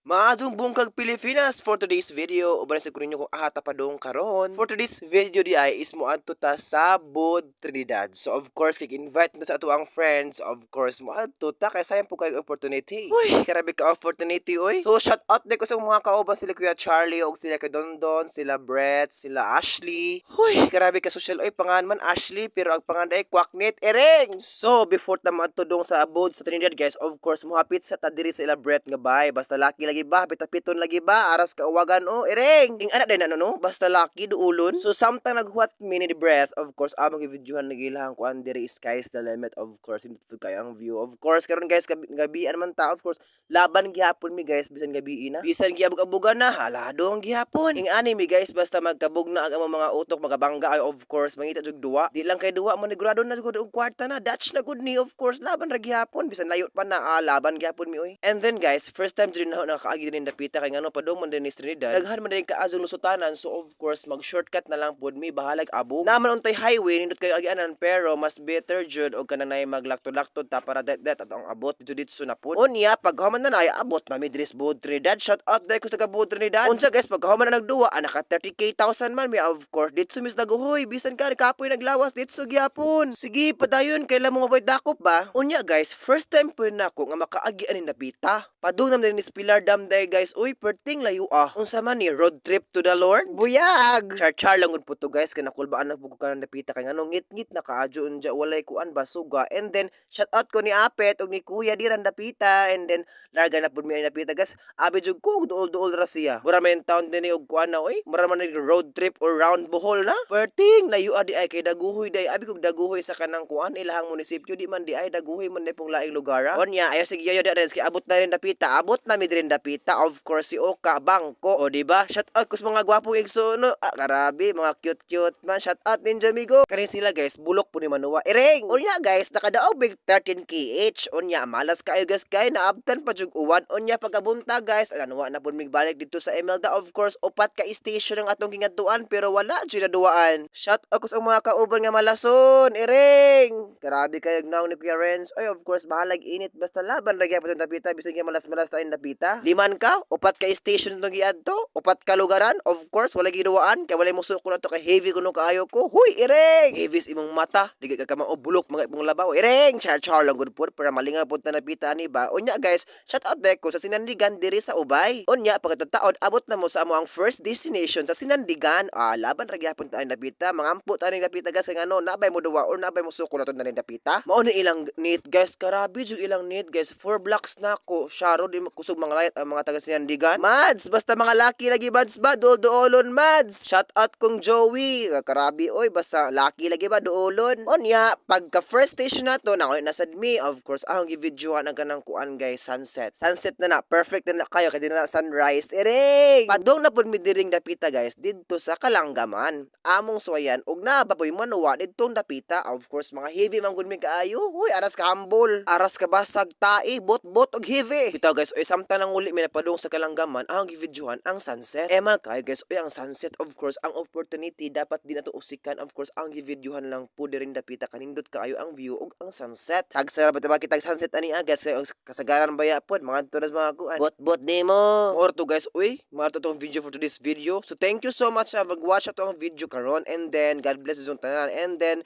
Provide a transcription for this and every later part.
Maayong buntag, Pilipinas! For today's video, uban sa ko ninyo kung asa ta padung karon. For today's video di ay is moadto ta sa Bod, Trinidad. So of course, i-invite na sa ato ang friends. Of course, moadto ta kay sayang po kayo opportunity. Uy, grabe ka opportunity oy. So shout out din ko sa mga kauban, sila Kuya Charlie og sila kay Dondon, sila Brett, sila Ashley. Uy, grabe ka social oy, pangan man Ashley pero ang pangan ay Kwaknit Ereng. So before ta moadto dong sa abode sa Trinidad, guys, of course mohapit sa ta diri sa ila Brett nga bay. Basta laki lagi ba, pitapiton lagi ba, aras ka uwagan o ereng. Ing ana din ano no, basta laki duulon. So samtang naghuwat mi ni Brett, of course among gi-videohan nagilang kuan diri, sky's the limit, of course hindi to kayo ang view. Of course karon, guys, gabian man ta, of course laban gihapon mi, guys, bisan gabi na. Bisan giabog-abugan na, halado ang gihapon. Ing ani mi, guys, basta magkabog na ang among mga utok, magabangga ay, of course mangita jud duwa. Di lang kay duwa manigurado na gud og kwarta na. Dutch na gud ni, of course laban ra gihapon bisan layo pa na, ah, laban gihapon mi oy. And then, guys, first time jud na nakaagi din dapita kay ngano padung man din ni Trinidad. Daghan man din kaadjong lusutanan, so of course mag shortcut na lang pud mi, bahalag abog. Naman untay highway nindot kayo agianan pero mas better jud og kanang nay maglakto-lakto ta para det det atong abot dito ditso na pud. Unya paghuman na nay abot mami diri sa Bod, Trinidad. Shout out dai ko sa taga Bod, Trinidad. Unsa, guys, paghuman na nagduwa, ah, naka 30K thousand man mi, of course ditso mis naguhoy bisan ka kapoy naglawas ditso gyapon. Sige padayon kay mo maboy dakop ba. Unya, guys, first time po nako nga makaagi ani dapita. Padung naman din ni Pilar Dam day, guys. Uy, perting layo ah. Unsa man ni, road trip to the Lord? Buyag. Char-char lang gud po to, guys, kay nakulbaan na po ko kanang dapita kay ngano ngit-ngit na kaadyo unja walay kuan basuga. And then shout out ko ni Apet og ni Kuya diran dapita and then larga na pud mi ani dapita, guys. Abi jud ko duol-duol ra siya. Mura man town din ni og kuan na oy. Mura man ni road trip or round Bohol na. Perting layo di ay kay daguhoy day. Abi kog daguhoy sa kanang kuan ilahang munisipyo, di man di ay daguhoy man ni pong laing lugar. Ah. Onya ayo sige yoyo di kay abot na rin dapita. Abot na mi rin dapita. Of course si Oka bangko. O di ba? Shout out ko sa mga gwapong igsoon no. Ah, grabe mga cute cute man. Shout out Ninja Migo. Karin sila, guys, bulok po ni Manuwa. Ereng. Unya, guys, nakadaog big 13 kh. Unya malas kayo, guys, kay naabtan pa jug uwan. Unya pagkabunta, guys, nanuwa na pud mig balik dito sa Imelda. Of course, upat ka station ang atong gingadtuan pero wala jud naduwaan. Shout out ko sa mga kauban nga malason. Ereng. Grabe kayo naong ni Kuya Renz. Oy, of course bahalag init basta laban ra gyapon dapita bisan gyud malas-malas tayo dapita. Liman ka, upat ka station itong giadto, upat ka lugaran, of course wala giduwaan kay walay musuko na to kay heavy kuno kaayo ko. Huy, ereng. Heavy sa imong mata, di ka kamao bulok mga imong labaw. Ereng, char char lang gud pud para malingaw pud ta napita ani ba. Unya, guys, shout out ko sa Sinandigan diri sa Ubay. Unya pagkatataod abot na mo sa amo ang first destination sa Sinandigan. Ah, laban ra gyapon tayo dapita. Mangampo ta ning dapita, guys, kay ngano nabay mo duwa or nabay mo suko na to na ning dapita. Mao ni ilang neat, guys, karabi jud ilang neat, guys. Four blocks na ko. Sharo di kusog mga layat ang mga taga Sinandigan. Mads, basta mga laki lagi mads ba, duol-duolon mads. Shout out kong Joey. Karabi oy, basta laki lagi ba duolon. Unya, pagka first station na to, na nasad mi, of course, akong gi-videohan ang kanang kuan, guys, sunset. Sunset na na, perfect na na kayo kay di na na sunrise. Ereng! Padung na pud mi diring dapita, guys, didto sa Kalanggaman. Among suwayan og nababoy manuwa didtong dapita. Of course, mga heavy man gud mi kaayo. Huy, aras ka humble. Aras ka basag tai, bot-bot og heavy. Bitaw, guys, oy, samtang nang uli mi na padung sa Kalanggaman, ang gi-videohan ang sunset. Emal kay, guys, oy, ang sunset, of course, ang opportunity dapat di nato usikan. Of course, ang gi-videohan lang po diring dapita kanindot kaayo ang view ug ang sunset. Sagsara ba ba kitag sunset ani ah, guys, kasagaran baya pod mga turas mga kuan. Bot-bot nimo. Or to, guys, uy, mga to tong video for today's video. So thank you so much sa mag-watch ato ang video karon and then God bless you tanan. And then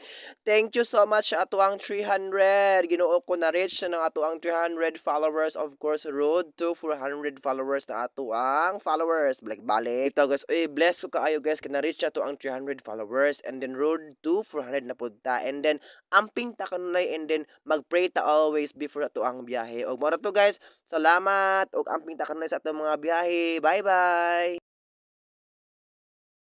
thank you so much sa ato ang 300. Ginoo ko, na reach na ng ato ang 300 followers. Of course, road to 400 followers na ato ang followers. Balik balik. Ito, guys, uy, bless ko kaayo, guys, kay na-reach na to ang 300 followers and then road to 400 na pud ta. And then amping ta kanunay and then magpray ta always before ato ang biyahe. Og mao to, guys. Salamat ug amping ta kanunay sa atong mga biyahe. Bye bye.